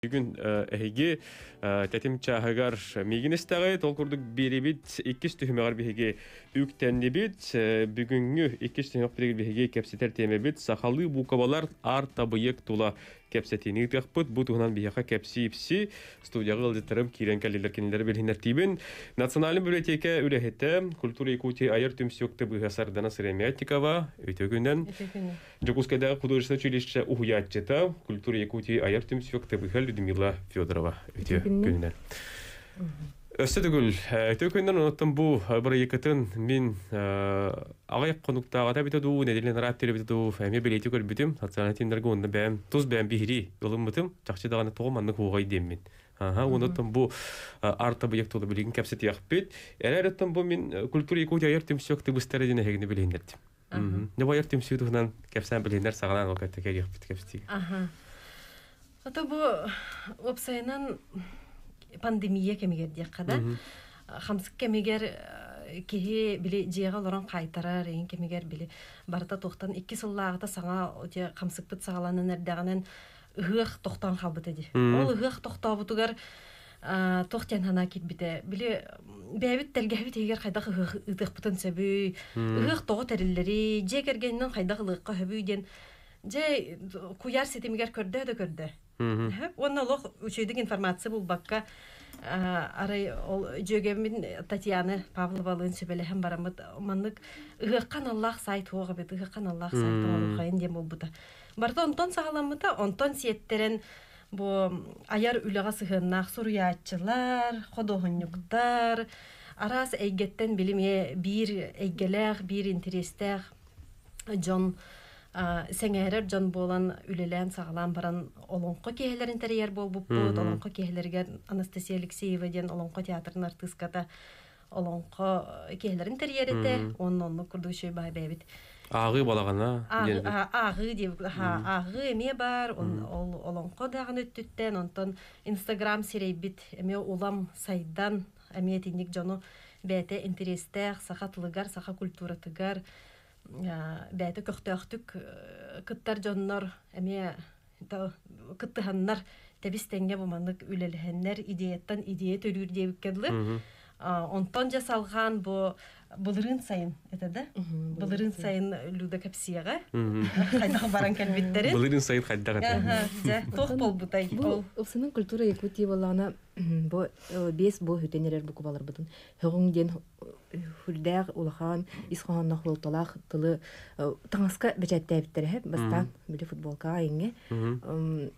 Бүгүн эһиги тэтим чааһыгар миигин истэҕит, ол курдук биэрибит иккис түһүмэҕэр биһиги үктэннибит. Бүгүҥҥү иккис түһүмэх биһиги кэпсэтэр тиэмэбит сахалыы буукабалар аар табыйык тула кэпсэтиини ыытыахпыт. Бу туһунан биһиэхэ кэпсии-ипси студияҕа ыалдьыттарым киирэн кэллилэр, кинилэри билиһиннэртиибин. Национальнай библиотека үлэһитэ, Культура Якутии айар түмсүү актыбыыһа Сардана Сыромятникова, үтүө күнүнэн. Дьокуускайдааҕы художественнай училище уһуйааччыта, Культура Якутии айар түмсүү актыбыыһа Людмила Федорова үтүө күнүнэн. Өссө төгүл үтүө күнүнэн онуттан бу бырайыкытын мин аҕыйах хонуктааҕыта эбитэ дуу, нэдиэлэ нараат эбитэ дуу, эмиэ бэлиэтии көрбүтүм. Социальнай тиимнэргэ уонна бэйэм тус бэйэм биһирии ылыммытым. Чахчы даҕаны тоҕо маннык уоҕай диэммин. Аха, онуттан бу арт-объект тула билигин кэпсэтиэхпит. Эрэр бу мин Культура Якутии айар түмсүү актыбыыстара диэн эһигини билиһиннэрдим. Ньобойор түмсүү туһунан кэпсээн билиһиннэр саҕалаан ол кэтте кэлиэхпит кэпсэтиигэ. Аха. Ото бу уопсайынан пандемия кэмигэр диэххэ да, хамсык кэмигэр киһи били дьиэҕэ олорон хаайтарар эҥин кэмигэр били барыта туохтан икки сыллааҕыта саҥа хамсыкпыт саҕаланан эрдэҕинэн ыһыах тохтоон хаалбыта дии. Ол ыһыах тохтообутугар туох диэн санаа киирбитэ. Били бэйэбит тэлгэһэбит иһигэр хайдах ыһыах ыытыахпытын сөбүй, ыһыах тоҕо тэриллэрий, дьиэ кэргэнинэн хайдах ылыахха сөбүй диэн дьэ куйаар ситимигэр көрдөө да көрдөө. Уонна олох үчүгэйдик информация булбакка арай ол дьүөгэммин Татьяна Павловалыын сүбэлэһэн бараммыт маннык ыһыахха аналлаах сайт суох эбит, ыһыахха аналлаах сайт оҥоруоххайын диэн буолбута. Барыта онтон саҕаламмыта, онтон сиэттэрэн бу айар үлэҕэ сыһыаннаах суруйааччылар, худуоһунньуктар, араас эйгэттэн билим биир эйгэлээх, биир интэриэстээх дьон сэҥээрэр дьон буолан үлэлээн саҕалаан баран олоҥхо киэһэлэрин тэрийэр буолбуппут. Олоҥхо киэһэлэригэр Анастасия Алексеева диэн олоҥхо театрын артыыската олоҥхо киэһэлэрин тэрийэр этэ. Уонна оннук курдук үчүгэй баай бэйэбит Ааҕыы балаҕана ааҕыы диэбит ааҕыы эмиэ баар ол олоҥхо даҕаны өттүттэн онтон инстаграм сирэйбит эмиэ улам сайдан эмиэ итинник дьону бэйэтэ интэриэстээх саха тылыгар саха культуратыгар бэйэтэ көхтөөхтүк кыттар дьоннор эмиэ кыттыһаннар тэбис тэҥҥэ бу маннык үлэлэһэннэр идеяттан идея төрүүр диэбиккэ дылы онтон дьэ салҕаан бу былырыын сайын это да былырыын сайын Люда кэпсиэҕэ хайдах баран кэлбиттэрин былырыын сайын хайдах этэ дьэ туох буолбутай бу упсанын культура Якутии буоллаҕына бу биэс бу хүтэн эрэр букваларбытын һөҕүҥ диэн сүрдээх улахан ис хоһоонноох суолталаах тылы таҥаска бэчээттээбиттэрэ бастаан били футболкаҕа иҥҥэ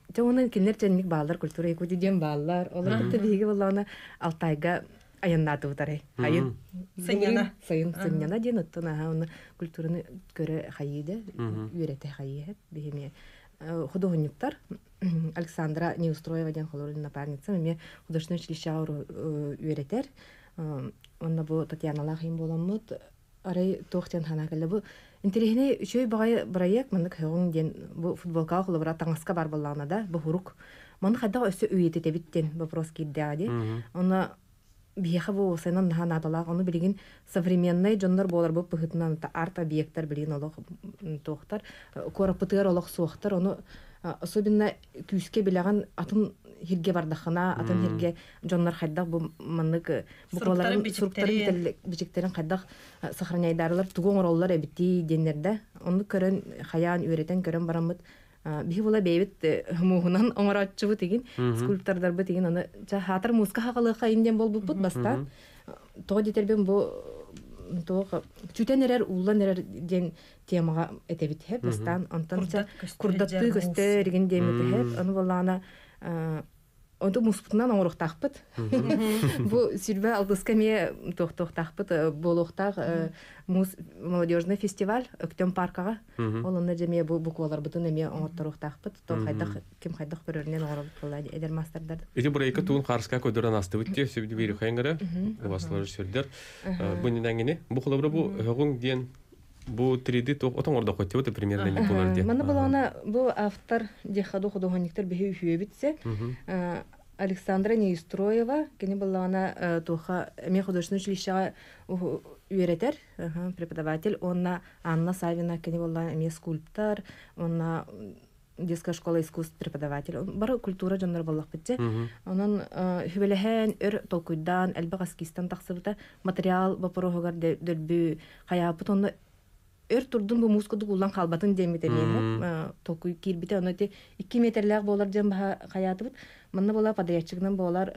дьэ уонна кинилэр дьэнник бааллар культура Якутии диэн бааллар олор кытта биһиги буоллаҕына Алтайга айаннаатыбыт арай хайын сынньана сайын сынньана диэн оттон аха уонна культураны көрө хайыы да үөрэтэ хайыы биһиги худуоһунньуктар Александра Неустроева диэн холорун напарница эмиэ художественное училищеҕа үөрэтэр Онно бу Татьяналаах иһин буоламмыт арай туох диэн санаа кэллэ бу интэриэһинэй үчүгэй баҕайы бырайыак маннык һөҕүҥ диэн бу футболкаҕа холобура таҥаска баар буоллаҕына да бу хурук маны хайдах өссө үйэтитэбит диэн вопрос киирдэҕэ дии онно биһиэхэ бу уопсайынан наһаа наадалаах ону билигин современнай дьоннор буоларбыт быһыытынан арт-объектар билигин олох туохтар куораппытыгар олох суохтар ону особенно күүскэ билэҕин атын сиргэ бардаххына атын сиргэ дьоннор хайдах бу маннык букваларын суруктарын бичиктэрин хайдах сохраняйдарылар тугу оҥороллор эбитий диэннэрдэ оннук көрөн хайаан үөрэтэн көрөн бараммыт биһи була бэйэбит мууһунан оҥорооччубут игин скульптордарбыт игин аны хаатар мууска хаҕалыахха ин диэн буолбуппут бастаан тоҕо диэтэрбин бу туох сүтэн эрэр ууллан эрэр диэн темаҕа этэбит хэп бастаан онтон курдаттыы көстөр игин диэммит хэп ону буоллаҕына Онту муспутунан оҥоруохтаахпыт. Бу сүрбэ алтыска эмиэ туохтуохтаахпыт буолуохтаах муус молодежный фестиваль Өктөм паркаҕа. Ол онно дьэ эмиэ бу букваларбытын эмиэ оҥотторуохтаахпыт. То хайдах ким хайдах көрөрүнэн оҥоробут буолла эдэр маастардар. Ити бырайка туун хаарыска көдөрөн астыбыт диye сөбү биир хайынгара убаслар сүрдер. Бу нинаңини бу холобура бу höгүң диэн бу 3D туох отон ордох өттүбүт примерно не болар диэн. Манна булаана бу автор диэхаду художниктар биһи үһүөбүтсе Александра Неустроева кини буллаҕына туоха эмиэ художественное училищеҕа үөрэтэр преподаватель уонна Анна Савина кини буллаҕына эмиэ скульптор уонна Детская школа искусств преподаватель. Бары культура дьоннор боллахпытчы. Онон хүбэлэһэн, өр толкуйдаан, элбэх эскизтан тахсыбыта материал боппуруоһугар дөлбү хайааппыт онно өр турдун бу муус курдук ууллан хаалбатын диэммит эмиэ толкуй киирбитэ. Ону ити 2 метрлээх буолар диэн баһа хайаатыбыт. Манна буолар подрядчигынан буолар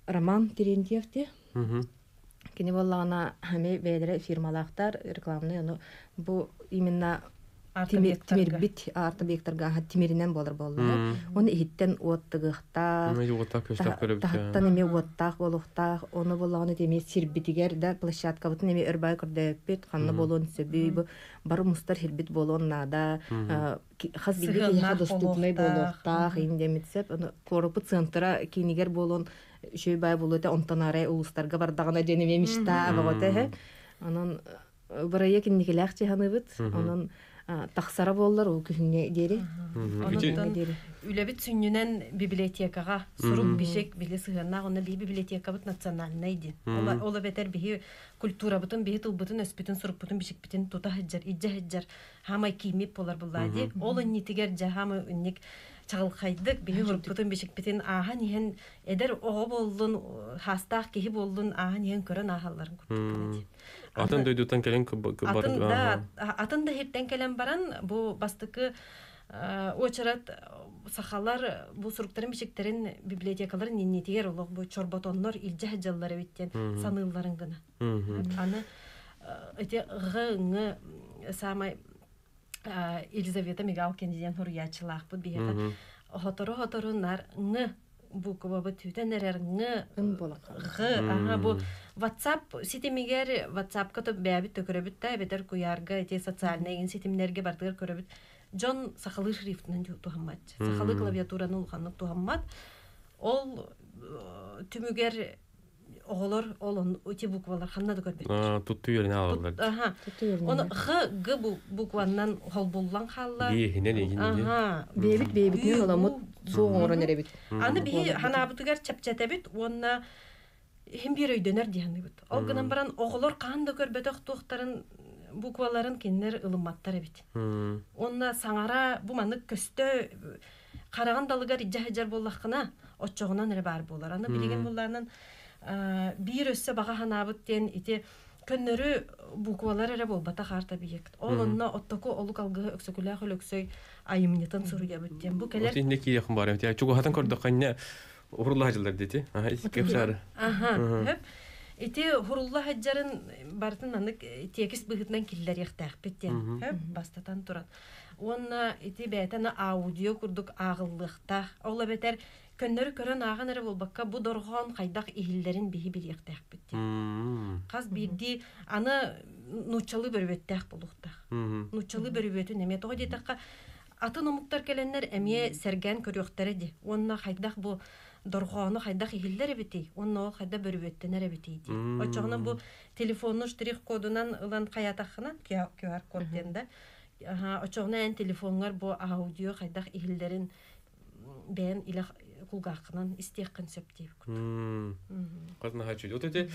Роман Терентьев ти. Кини буоллаҕына эмиэ бэйэлэрэ фирмалаахтар, рекламный ону бу именно тимирбит арт-объектарга тимиринэн буолар буоллаҕа. Оны иһиттэн уот тыгыахтаах, таһыттан эмиэ уоттаах буолуохтаах. Ону буоллаҕына эмиэ сирбитигэр да площадкабытын эмиэ өр бай көрдөппүт, ханна буолуон сөбүй, бу бары мустар сирбит буолуон наада. Хас биирдии киһиэхэ доступнай буолуохтаах, иин диэммит сөп. Ону куораппыт центра киинигэр буолуон үчүгэй баай буолуо этэ, онтон арай улуустарга бардаҕына диэн эмиэ мечта бөҕөтө эһэ. Онон бырайыак инникилээх дьаһаныбыт. Онон тахсара буоллар ол күһүҥҥэ диэри. Онон үлэбит сүнньүнэн библиотекаҕа сурук бишек били сыһыаннаах онно биһи библиотекабыт национальнай диэн. Ол эбэтэр биһи культурабытын, биһи тылбытын, өспүтүн, сурукпутун, бишикпитин тута сылдьар, илдьэ сылдьар хаамай кииммит буолар буллаа дии. Ол иннитигэр дьэ хаамай инник чаҕылхайдык биһи урукпутун бишикпитин ааһан иһэн эдэр оҕо буоллун, хаастаах киһи буоллун ааһан иһэн көрөн ааһалларын курдук гына дии. Атын дойдуттан кэлэн атын да атын да иһиртэн кэлэн баран бу бастакы уочарат сахалар бу суруктарын бичиктэрин библиотекаларын иннитигэр олох бу чорботоннор илдьэ сылдьаллар эбит диэн саныылларын гына. Аны ити ҕ ҥ самай Елизавета Мигалкин диэн суруйааччылаахпыт биһиэхэ хотору-хотору нар ҥ буквабыт түтэн эрэр ҥ ҕ аха бу WhatsApp ситимигэр WhatsAppка то бэйэбит төкөрөбүт да эбэтэр куйаарга ити социальнай ситимнэргэ бардыгар көрөбүт дьон сахалыы шрифтынан туһаммат сахалыы клавиатураны улаханнык туһаммат ол түмүгэр оҕолор ол ити буквалар ханна да көрбөттөр. Туттуу үөрэнэ аалаллар. Аха. Оны х г букваннан холбуллан хаалла. Биэһинэн игин. Аха. Бэйэбит бэйэбитинэн оламмыт суох оҥорон эрэбит. Аны биһи ханаабытыгар чэпчэтэбит уонна иһин биир өйдөнөр диһаныбыт. Ол гынан баран оҕолор хаһан да көрбөтөх туохтарын букваларын кинилэр ылымматтар эбит. Уонна саҥара бу маннык көстө хараҕын далыгар илдьэ сылдьар буоллаххына, оччоҕунан эрэ баар буолар. Аны билигин буллаанан биир өссө баҕа санаабыт диэн ити көннөрү буквалар эрэ буолбатах арт-объект. Ол онно оттоку олук алгыһы Өксөкүлээх Өлөксөй айымньытын суруйабыт диэн. Бу кэлэр... Инне киирэх бар. Чугаһатан көрдөххө инне хурулла сылдьар дети. Кепсары. Аха. Ити хурулла сылдьарын барытын анык тиэкис быһыытынан киллэриэхтээхпит диэн. Бастатан туран. Уонна ити бэйэтэ аудио курдук ааҕыллыахтаах. Ол эбэтэр көннөрү көрөн ааҕан эрэ буолбакка, бу дорҕоон хайдах иһиллэрин биһи билиэхтээхпит диэн. Хас биирдии аны нууччалыы бөрүбүөттээх буолуохтаах. Нууччалыы бөрүбүөтүн эмиэ тоҕо диэтэххэ, атын омуктар кэлэннэр эмиэ сэргээн көрүөхтэрэ дии. Уонна хайдах бу дорҕоону хайдах иһиллэр эбитий, уонна ол хайдах бөрүбүөттэнэр эбитий дии. Оччоҕуна бу телефонну штрих-кодунан ылан хайаатаххына, QR-код диэн да, очоҕуна эн телефоҥҥар бу аудио хайдах иһиллэрин бэйэн илэ кулгааххынан истиэххин сөп диэбит курдук. Хас наһаа үчүгэй. Вот эти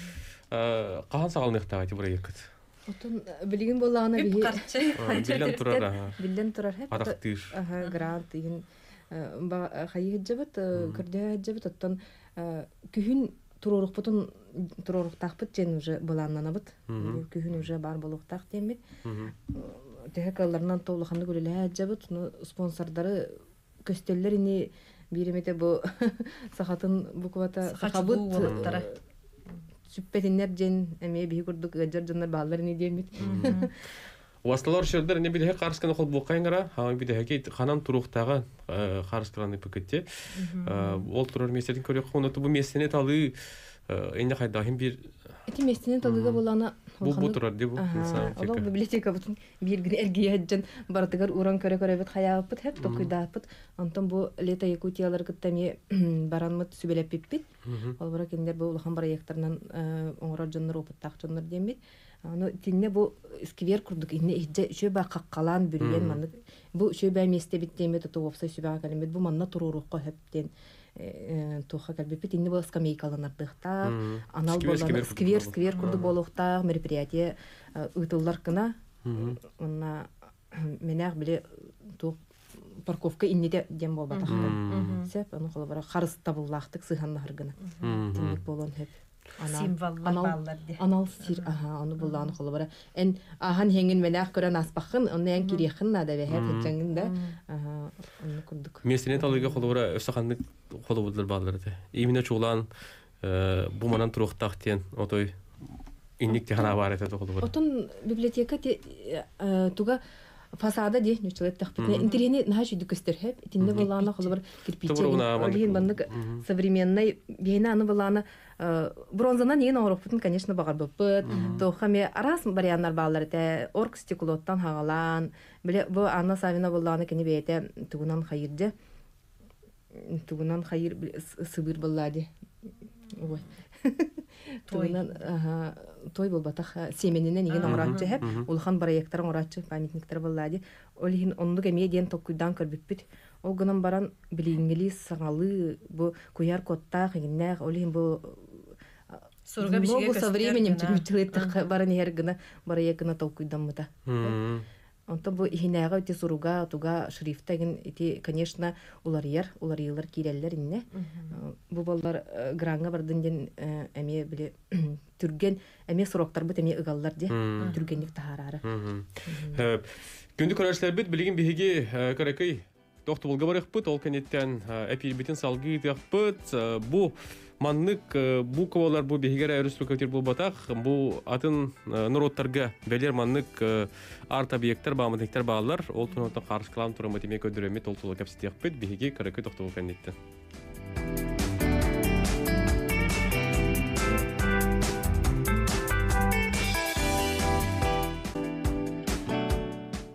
хаһан саҕаланыахтаах ити бырайыаккыт? Отон билигин буоллаҕына биһи харчы биллэн турар биллэн турар атахтыыр. Грант иһин хайыһыджабыт, көрдөһөджабыт оттон күһүн туруорукпутун туруоруктаахпыт диэн уже былааннанабыт. Күһүн уже баар буолуохтаах диэммит. Төһө кыалларынан то улаханнык үлэлэһэ сылдьабыт. Ну, спонсордары көстөллөр ини биир эмитэ бу сахатын буквата сахабыт сүппэтиннэр диэн эмиэ биһи курдук ыалдьар дьоннор бааллар ини диэммит. Уасталар шердер не билеһе карсканы холбуоккайыңара, хаан билеһеки ханан туруктага карскаланы пыкытте. Ол турар местетин көрөк хону бу местени талы энне хайдахин бир Ити местени талыга булана бу бу турар ди бу. Ол библиотека бутун бир гин эргийэджен барытыгар уран көрө көрөбүт хаябыт хеп токуйдааппыт. Онтон бу лето Якутиялар кытта эмиэ баранмыт сүбэлэппиппит. Ол бара кинилэр бу улахан проекттарынан оҥорор дьоннор опыттаах дьоннор диэммит. Аны итиннэ бу сквер курдук инне иһдьэ үчүгэй баа хаххалаан бүрүйэн маннык бу үчүгэй баа миэстэбит диэммит ото уопсай сүбэҕэ кэлиммит бу манна туруоруохха сөп диэн туохха кэлбиппит инни бу скамейкаланардыахтаах анал буолан сквер сквер курдук буолуохтаах мероприятие ыытыллар гына уонна мэнээх били туох парковка иннитэ диэн буолбатах. Сөп, ону холобура харыстабыллаахтык сыһаннаһар гына. Тинник буолуон сөп. Символлар бааллар ди. Анал сир, аха, ону буллаан холобура. Эн ахан хеңин менээх көрөн аспаххын, онно эн кириэххин наада бэһэ тэтчэҥин да. Аха, онну курдук. Миэстини талыыга холобура өссө ханнык холобурдар бааллар этэ. Именно чуулаан бу манан туруохтаах диэн отой инник тихана баар этэ холобура. Отон библиотека туга фасада ди ньуччалар тахпытына интириэни наһаа үчүгдүк көстөр хөп итиннэ булаана холобур кирпиччэ олиһин маннык современный биһиэнэ аны булаана бронзанан иин оҥоруохпутун конечно баҕарбыппыт туохха эмиэ араас варианнар бааллар этэ орг стеклоттан хаҕалаан бile бу Анна Савина буллаана кини бэйэтэ тугунан хайырдьа тугунан хайыр сыбыыр буоллаа ди ой тугунан той буолбатах сиэмэнинэн игин оҥорооччу эһэ улахан проектар оҥорооччу памятниктар буоллаа ди ол иһин оннук эмиэ диэн толкуйдаан көрбүппүт ол гынан баран билиҥҥилии саҥалыы бу куйаар кодтаах игиннээх ол иһин бу Суруга ногу со временем баран иһэр гына проект гына толкуйдаммыта. Онтон бу иһинээҕи ити суруга, туга, шрифта игин ити, конечно, уларыйар, уларыйыылар киирэллэр иннэ. Бу боллар граҥҥа бардын диэн эмиэ били түргэн эмиэ суроктарбыт эмиэ ыгаллар дии түргэнник таһаараары. Күндү көрөөччүлэрбит билигин биһиги кыракый тохтобулга барыахпыт, ол кэнниттэн эпиирбитин салгыы ыытыахпыт. Бу маннык буквалар бу биһиги эрэ өрөспүүбүлүкэтигэр буолбатах, бу атын норуоттарга бэлиэр маннык арт-объектар, бааматыктар бааллар. Ол туһунан хаарыскалаан тураммыт эмиэ көрдөрөммүт, ол тула кэпсэтиэхпит. Биһиги кыракый тохтобул кэнниттэн.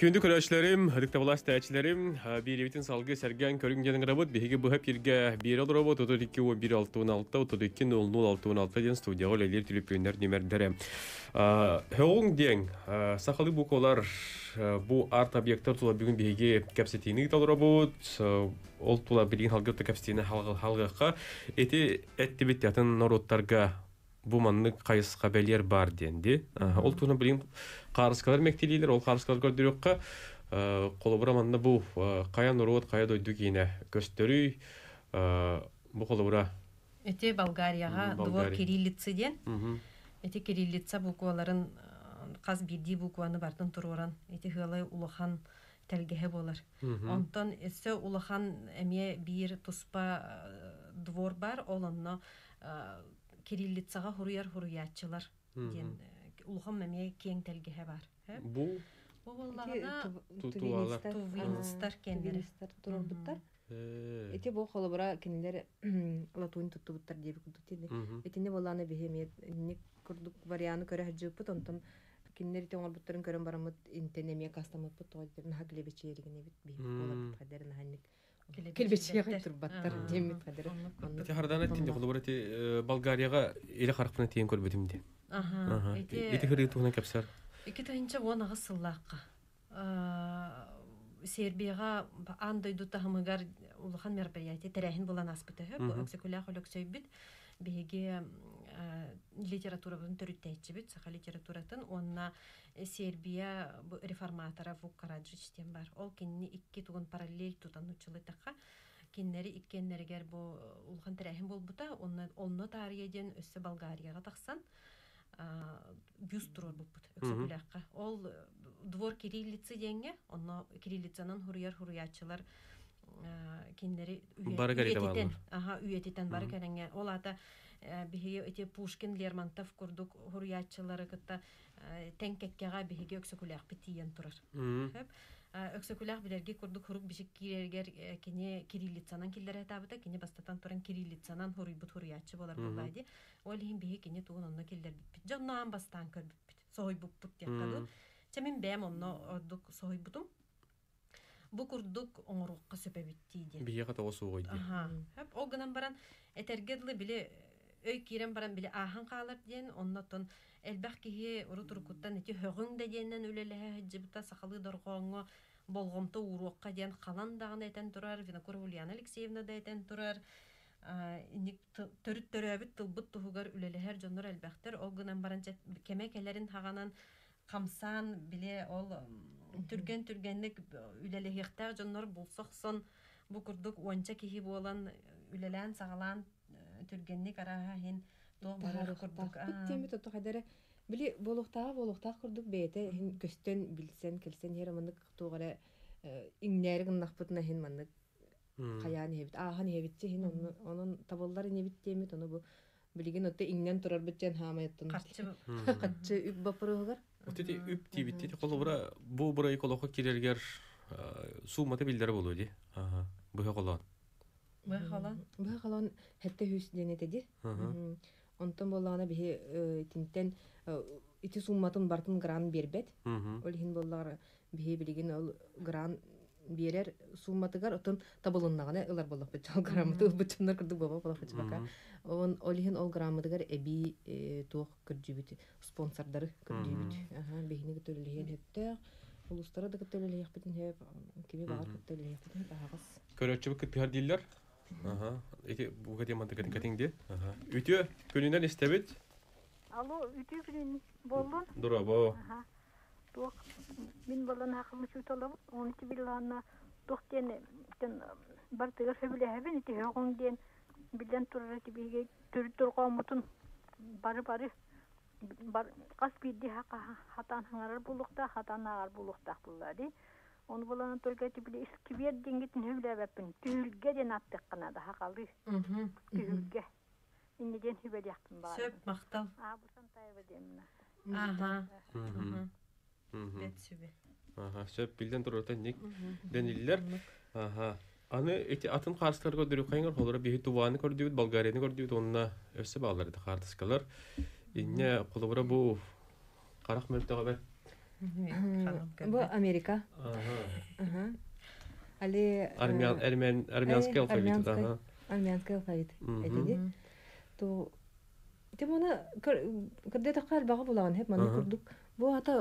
Күндү көрөөччүлэрим, ытыктабылаах истээччилэрим, биэриибитин салгыы сэргээн көрүҥ диэн ыҥырабыт. Биһиги быһа эпииргэ биэрэ олоробут. 32 11 6 16, 32 00 6 16 диэн студияҕа үлэлиир түлүпүөннэр нүмердэрэ. Һөҕүҥ диэн сахалыы буквалар бу арт-объектар тула бүгүн биһиги кэпсэтиини ыыта олоробут. Ол тула билигин халгы кэпсэтиини халгыахха. Ити эттибит атын норуоттарга бу маннык хайысха бэлиэр баар диэн ди. Ол туһунан билигин хаарыскалар мэктилиилэр, ол хаарыскалар көрдөрүөххэ холобура манна бу хайа норуот, хайа дойду киинэ көстөрүй, бу холобура Ити Болгарияҕа двор кириллицы диэн. Ити кириллица букваларын хас биирдии букваны бартын туруоран ити ыалай улахан тэлгэһэ буолар. Онтон өссө улахан эмиэ биир туспа двор бар, ол онно кириллицаҕа хуруйар хуруйааччылар диэн улахан эмиэ киэҥ тэлгэһэ бар. Бу Бу буоллаҕына тувинистар кэннэрэ турорбуттар. Ити бу холобура кинилэр латунь туттубуттар диэбит курдук тиийди. Итини буоллаана биһи эмиэ инник курдук варианы көрө сылдьыбыппыт, онтон кинилэр ити оҥорбуттарын көрөн бараммыт интэн эмиэ кастаммыппыт тоҕо диэтэр наһаа килэбэчийэригин эбит биһи буоларбыт хадэр наһаа инник килбэчийэҕэ турбаттар диэммит хадэр. Ити хардана тинди холобура ити Болгарияҕа илэ харахпына тиийэн көрбүтүм ди. Ити хырыы туһунан кэпсэр. 2018 сыллаахха Сербияҕа аан дойду таһымыгар улахан мероприятие тэрээһин буолан ааспыта үһү. Бу Өксөкүлээх Өлөксөйбүт биһиги литературабытын төрүттээччибит, саха литературатын уонна Сербия реформатора Вук Караджич диэн бар. Ол кинини икки тугун параллель тутан нуччалыйтахха кинилэри иккиэннэригэр бу улахан тэрээһин буолбута. Онно онно таарыйа диэн өссө Болгарияҕа тахсан бюст туруорбуппут Өксөкүлээххэ. Ол двор кириллицы диэҥҥэ, онно кириллицанан хуруйар хуруйааччылар кинилэри үйэтитэн, аха, үйэтитэн бары кэрэҥҥэ. Ол аата биһиги ити Пушкин, Лермонтов курдук хуруйааччылары кытта тэҥ кэккэҕэ биһиги Өксөкүлээхпит тиийэн турар. Өксөкүлээх билэрги курдук хурук бичик киирэригэр кини кириллицанан киллэрэ сатаабыта, кини бастатан туран кириллицанан хуруйбут хуруйааччы буолар буоллаа дии. Ол иһин биһи кини тугун онно киллэрбиппит. Дьэ онно аан бастаан көрбүппүт. Соһуйбуппут диэххэ дуу. Чэ мин бэйэм онно ордук соһуйбутум. Бу курдук оҥоруохха сөп эбит дии диэн. Биһиэхэ тоҕо суоҕуй дии. Аха. Ол гынан баран этэргэ дылы били өй киирэн баран били ааһан хаалар диэн оннотон элбэх киһи урут уруккуттан ити һөҕүҥ да диэннэн үлэлэһэ сылдьыбыта сахалыы дорҕооҥҥо болҕомто ууруохха диэн халан даҕаны этэн турар Винокурова Ульяна Алексеевна да этэн турар инник төрүт төрөөбүт тылбыт туһугар үлэлэһэр дьоннор элбэхтэр. Ол гынан баран кэмэ кэлэрин хаҕанан хамсаан били ол Түргэн-түргэнник үлэлэһиэхтээх дьоннор булса охсон, бу курдук уонча киһи буолан үлэлээн саҕалаан түргэнник арааһа иһин туох барар курдук. Бут темит ото хадара били буолуохтааҕа буолуохтаах курдук бэйэтэ иһин көстөн билсэн келсен иһэр маннык туох эрэ иҥнээри гыннахпытына иһин маннык хайаан иһэбит ааһан иһэбитчи иһин онон табыллар инибит темит ону бу билигин отто иҥнэн турарбыт дьэн хаамайыттан Харчы харчы үп боппуруоһугар. Вот эти үп тиибит холобура бу бырайык олоххо киирэригэр суумата биллэрэ буолуо дии. Аха. Быһа холоон. Быһа Быһа холоон 700 диэн этэ. Онтон буоллаҕына биһи итинтэн ити сумматын бартын гран биэрбэт. Ол иһин буоллаҕар биһи билигин ол гран биэрэр сумматыгар отон табылыннаҕына ылар буоллахпыт. Ол граммыты ылбытчыннар курдук буолба буоллахпыт бака. Он ол иһин ол граммытыгар эбии туох көрдүүбүт, спонсордары көрдүүбүт. Аха, биһини кытта үлэлэһиэн сөптөөх. Улуустары да кытта үлэлэһиэхпитин сөп, кими баҕар кытта үлэлэһиэхпитин сөп аһаҕас. Көрөөччүбүт кыттыһар дииллэр. Аха. Ити бу теманы кэтиҥ дии. Аха. Үтүө күнүнэн истэбит. Алло, үтүө күнүн буоллун. Дорообо. Аха. Туох мин болон хахым учууталым, оны тибилаанна туох диэн тен бартыгар сөбүлэһэбин ити һөҕүҥ диэн билэн турар тибиге төрүт дорҕооммутун бары-бары бар хас биирдии хатаан хаҥарар буолуохтаах, хатаан ааҕар буолуохтаах буолла дии. Оны болон только тибили искибиэр диэнгитин сөбүлээбэппин. Түһүлгэ диэн аттыаххына да хахалыы. Түһүлгэ. Инни диэн хүбэлиэхпин Сөп, баҕарабын. махтал. Аа, бу Сантаева диэммин. Аха. Бэт сүбэ. Аха, сөп билден турарта ник дениллер. Аха. Аны эти атын хаарыстарга көрдөрүү холоро биһи Тувааны көрдүүбүт, Болгарияны көрдүүбүт, онна өссө баалар эти хаартыскалар. Инне холобура бу харах мөлтөҕө бэр. Бу Америка. Аха. Аха. Али Армян, армян, армянский алфавит. Аха. Армянский алфавит. Этиди. То Тем оны кырдет аккар бага булаган хеп манны курдук. Бу ата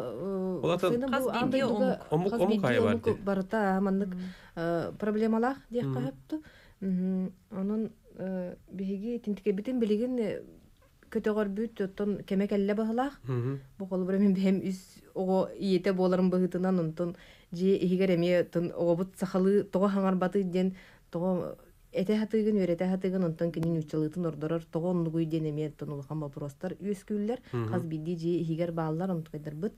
Хас биирдии омук. Омук омук айы бар ди. Барыта маннык проблемалаах диэххэ хөптү. Онон биһиги тинтикебитин билигин көтөҕөрбүт оттон кеме кэллэ баһылаах. Бу холобура мин бэһэм үс оҕо ийэтэ буоларын быһыытынан онтон дьиэ иһигэр эмиэ тон оҕобут сахалыы тоҕо хаҥарбаты диэн тоҕо этэ хатыгын үөрэтэ хатыгын онтон кини нууччалыытын ордорор тоҕо оннугуй диэн эмиэ оттон улахан вопростар үөскүүллэр. Хас биирдии дьиэ иһигэр бааллар онтукайдарбыт.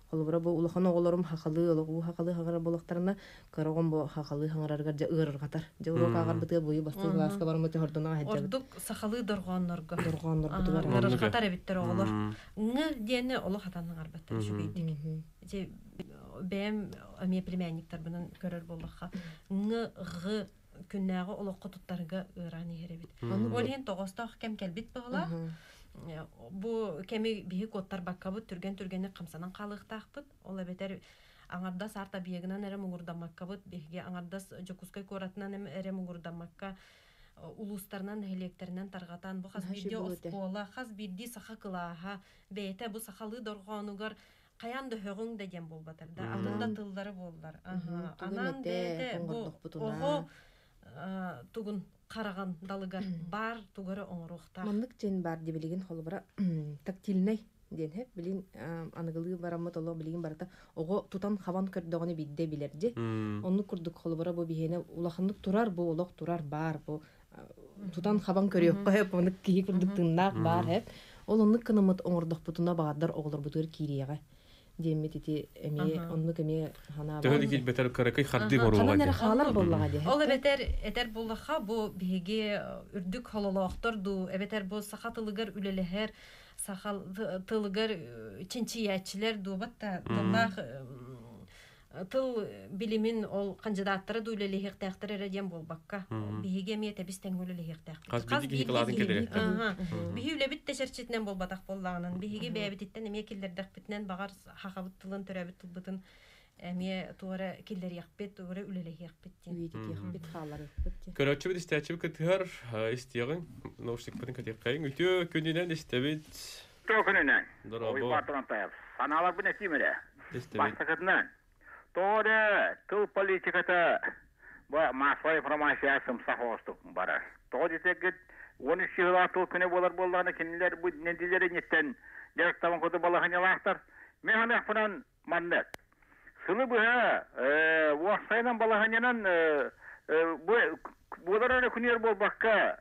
Холобура бу улахан оҕолорум хахалыы олоҕу хахалыы хаҥарар буоллахтарына кыра оҕом бу хахалыы хаҥарарыгар дьэ ыарырҕатар. Дьэ уруок ааҕарбытыгар буйу бастыыр кылааска барыммыт хордоно аһаджабыт. Ордук сахалыы дорҕооннорго. Дорҕооннорбутугар. Ыарырҕатар эбиттэр оҕолор. Ҥы диэни олох хатан хаҥарбаттар үчүгэйдик. Ити бэйэм эмиэ племянниктарбынан көрөр буоллахха ҥы ҕы күннээҕи олоххо туттарга ыараан иһэр эбит. Ол иһин тоҕостоох кэм кэлбит баҕалаах. Бу кэми биһи куоттарбаккабыт түргэн-түргэнник хамсанан хаалыахтаахпыт. Ол эбэтэр аҥардас арт объегынан эрэ муҥурдаммаккабыт, биһиги аҥардас Дьокуускай куоратынан эрэ муҥурдаммакка улуустарынан, нэһилиэктэринэн тарҕатан бу хас биирдии оскуола, хас биирдии саха кылааһа бэйэтэ бу сахалыы дорҕоонугар хайаан да һөҕүҥ да диэн буолбатар да, атын да тыллары буоллар. Анаан бэйэтэ бу оҕо тугун хараҕын далыгар бар тугары оҥоруохтаах. Маннык дьин бар дибилигин холобура тактильнай диэн хэп билин аныгылыы бараммыт оло билигин барыта оҕо тутан хабан көрдөҕүнэ бидде билэрди. Оннук курдук холобура бу биһиэнэ улаханнык турар бу олох турар бар бу тутан хабан көрүөххэ хэп оннук киһи курдук тыыннаах бар хэп. Ол оннук кынымыт оҥордохпутуна баҕардар оҕолорбутугар киириэҕэ диэммит ити эмиэ оннук эмиэ ханаа Төһө киирбэтэр кыракый хардыы Ханан оруоға эрэ хаалар буоллаҕа дии. Ол эбэтэр этэр буллаха бу биһиги үрдүк хололоохтор дуу, эбэтэр бу саха тылыгар үлэлэһэр, саха тылыгар чинчийээччилэр дуу батта тыллаах тыл билимин ол кандидаттара дуу үлэлэһиэхтээхтэр эрэ диэн буолбакка. Биһиги эмиэ тэбис тэҥҥэ үлэлэһиэхтээхпит. Хас биирдии киһи кылаатын киллэриэхтээх. Биһи үлэбит тэшэрчитинэн буолбатах буоллаҕынан, биһиги бэйэбититтэн эмиэ киллэрдэхпитинэн баҕар хахабыт тылын төрөөбүт тылбытын эмиэ туора киллэриэхпит, туора үлэлэһиэхпит диэн. Үйэтитиэхпит, хааларыахпыт диэн. Көрөөччүбүт истээччибит кытыһар истиэҕиҥ, наушникпытын кэтиэххэйиҥ. Үтүө күнүнэн истэбит. Үтүө күнүнэн. Дорообо. Уйбаатынан тайап. Санааларбын этиим эрэ. Истэбит. Бастакытынан, тоҕо эрэ тыл политиката бу массовай информация сымсах оҕустук барар. Тоҕо диэтэргит 13 сыһыылаах тыл күнэ буолар буоллаҕына кинилэр бу нэдиэлэринниттэн дьарыктабын курдук балаһыанньалаахтар. Мин саныахпынан маннык. Сылы быһа уопсайынан балаһыанньанан буолар эрэ күнүгэр буолбакка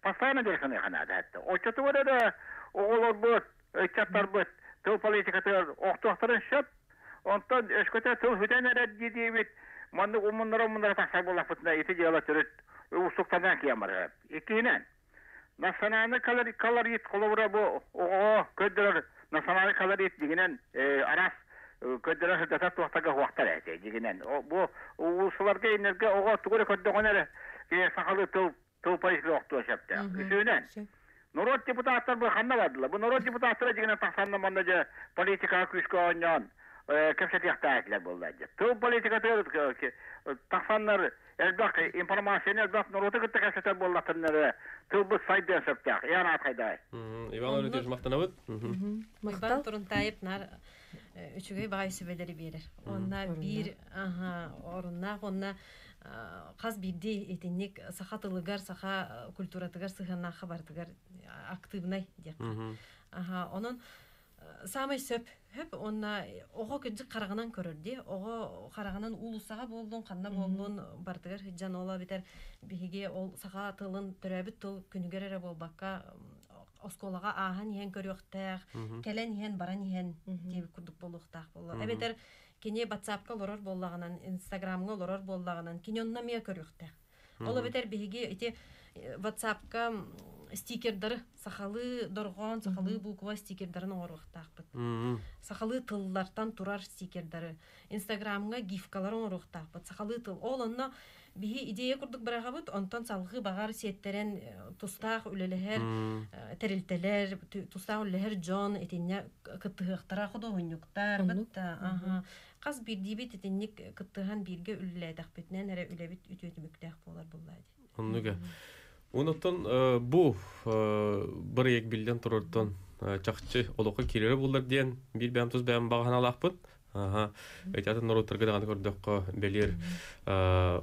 постоянно дьарыктаныахха наада этэ. Оччотугар эрэ оҕолорбут, ыччаттарбыт тыл политикатыгар охтуохтарын сөп. Онтон өскөтө тыл бүтэн эрэр дии диибит, маннык умуннара-умуннара тахсар буоллахпытына ити дьыала төрүт уустуктанан киирэн барар. Иккиһинэн, национальный колорит холобура бу оҕоҕо көрдөрөр национальный колорит дьиҥинэн араас көрдөрөр сырдатар туохтарга уохтар этэ дьиҥинэн бу уулуссаларга иннэргэ оҕо тугу эрэ көрдөҕүнэ эрэ сахалыы тыл тыл политика охтуон сөптөөх. Үсүһүнэн, норуот депутаттар бу ханна бардылар? Бу норуот депутаттара дьиҥинэн тахсанна манна дьэ политикаҕа күүскэ оонньоон кэпсэтиэхтээх этилэр буолла дьэ. Тыл политикатыгар тахсаннар элбэх информацияны элбэх норуоту кытта кэпсэтэр буоллахтарына тылбыт сайдыан сөптөөх. Иван Аатхайдаай. Иван Леонидович махтанабыт. Иван Турунтаев нар үчүгэй баҕайы сүбэлэри биэрэр. Онна биир оруннаах онна хас биирдии итинник саха тылыгар, саха культуратыгар сыһыаннаахха барытыгар актыыбынай диэххэ. Аха, онон саамай сөп хөп уонна оҕо кырдьык хараҕынан көрөр дии. Оҕо хараҕынан уулуссаҕа буоллун, ханна буоллун барытыгар сылдьан ол эбэтэр биһиги ол саха тылын төрөөбүт тыл күнүгэр эрэ буолбакка оскуолаҕа ааһан иһэн көрүөхтээх, кэлэн иһэн баран иһэн диэбит курдук буолуохтаах буолла. Эбэтэр кини WhatsApp-ка олорор буоллаҕынан, Инстаграмҥа олорор буоллаҕынан, кини онно эмиэ көрүөхтээх. Ол эбэтэр биһиги ити WhatsApp-ка стикердары сахалыы дорҕоон, сахалыы буква стикердарын оҥоруохтаахпыт. Сахалыы тыллартан турар стикердары. Инстаграмҥа гифкалары оҥоруохтаахпыт. Сахалыы тыл. Ол онно биһи идея курдук быраҕабыт, онтон салҕыы баҕар сиэттэрэн тустаах үлэлэһэр тэрилтэлэр, тустаах үлэлэһэр дьон итиннэ кыттыһыахтара худуоһунньуктар бытта хас биирдиибит итинник кыттыһан бииргэ үлэлээтэхпитинэн эрэ үлэбит үтүө түмүктээх буолар буоллаа дии. Оннуга. Онуттан бу бырайыак биллэн турартан чахчы олоххо киирэрэ буоллар диэн биир бэйэм тус бэйэм баҕа санаалаахпын. Аха. Ити атын норуоттарга даҕаны көрдөххө бэлиэр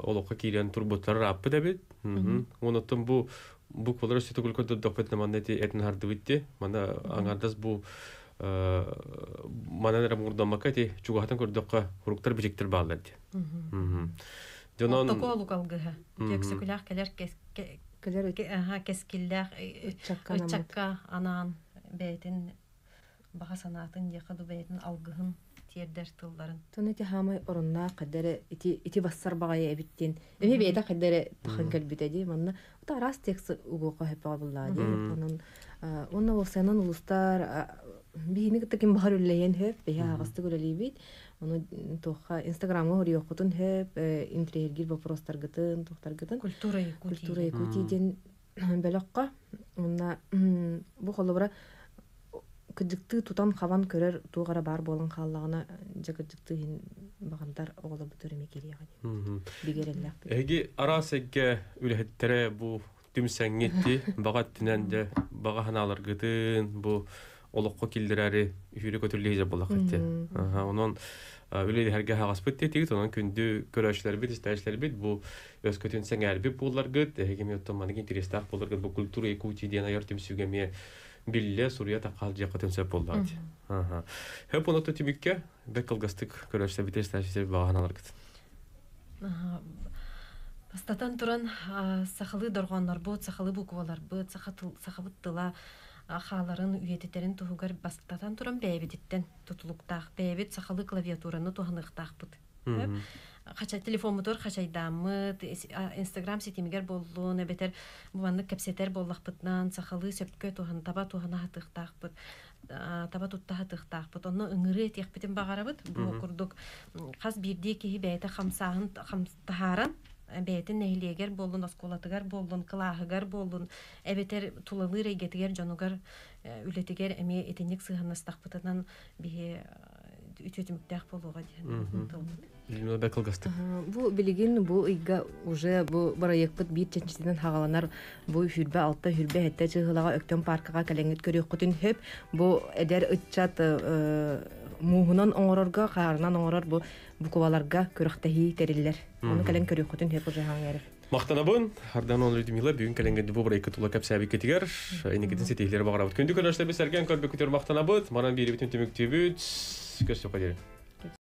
олоххо киирэн турбуттар ырааппыт эбит. Онуттан бу буквалар өссө төгүл көрдөрдөхпүтүнэ манна ити этин хардыбыт ди. Мана аҥардас бу манан эрэ муҥурдаммакка ити чугаһатан көрдөххө хуруктар бичиктэр бааллар ди. Дьонон Оттоку олук алгыһа. Тиэксөкүлээх кэлэр Кэлэр кэскиллээх ыччакка анаан бэйэтин баҕа санаатын диэхэ ду бэйэтин алгыһын тиэрдэр тылларын. Тон ити хаамай оруннаах хаддары ити ити бассар баҕайы эбит диэн эми бэйэтэ хаддары тахан кэлбитэ дии манна ото араас текст угуоха хөпөҕө буллаа дии онон уонна уопсайынан улуустар биһини кытта ким баҕар үллэйэн хөп биһи аһаҕастык үлэлиибит ону туохха инстаграмҥа хоруйуоххутун хөп интриһиргиир вопростаргытын туохтаргытын культура Якутии культура Якутии диэн бөлөххө уонна бу холобура кырдьыктыы тутан-хабан көрөр туох эрэ баар буолан хааллаҕына дьэ кырдьыктыы иһин баҕардар оҕолорбут өрүмэ киириэҕэ диэн бигэрэллээхпит. Эһиги араас эйгэ үлэһиттэрэ бу түмсэҥҥит баҕа өттүнэн дьэ баҕа санааларгытын бу олоххо киллэрээри үһүрэ көтүллэ буоллаххыт Онон үлэлэһэргэ аһаҕаспыт диэтигит, онон күндү көрөөччүлэрбит, истээччилэрбит бу өскөтүн сэҥээрбит буолларгыт, эһиги эмиэ оттон маннык интэриэстээх буолларгыт бу культура Якутии диэн айар түмсүүгэ эмиэ биллэ, суруйа таххаал дьиэххитин сөп буоллаҕа дии. Хөп оното түмүккэ бэк кылгастык көрөөччүлэрбит, истээччилэрбит баҕа санааларгыт. Бастатан туран, сахалыы дорҕооннорбут, сахалыы букваларбыт, сахабыт тыла хааларын үйэтитэрин туһугар бастатан туран бэйэбититтэн тутулуктаах бэйэбит сахалыы клавиатураны туһаныахтаахпыт. Хача телефоммутугар хачайдааммыт, Инстаграм ситимигэр буоллун, эбэтэр бу маннык кэпсэтэр буоллахпытынан сахалыы сөпкө туһан таба туһана сатыахтаахпыт, таба тутта сатыахтаахпыт. Онно ыҥырыы этиэхпитин баҕарабыт. Бу курдук хас биирдии киһи бэйэтэ хамсааһын таһааран бэйэтин нэһилиэгэр буоллун, оскуолатыгар буоллун, кылааһыгар буоллун, эбэтэр тулалыыр эйгэтигэр дьонугар үлэтигэр эмиэ итинник сыһыаннастахпытынан биһи үтүө түмүктээх буолуоҕа диэн тылбыт. Людмила кылгастык. Бу билигин бу ыйга уже бу бырайыакпыт биир чэнчитинэн хаҕаланар бу хүрбэ алта хүрбэ сэттэ чыһылаҕа Өктөм паркаҕа кэлэҥҥит көрүөххүтүн сөп. Бу эдэр ыччат мууһунан оҥорорго, хаарынан оҥорор бу букваларга күрэхтэһии тэриллэр. Ону кэлэн көрүөххүтүн сөп уже хаҥ Махтанабын. Ардан Людмила бүгүн кэлэҥҥэ бу бырайыкка тула кэпсээбиккитигэр инникитин ситиһиилэри баҕарабыт. Күндү көрөөччүлэрбит сэргээн көрбүккүтүгэр махтанабыт. Манан биэрибитин түмүктүүбүт. Көрсүөххэ диэри.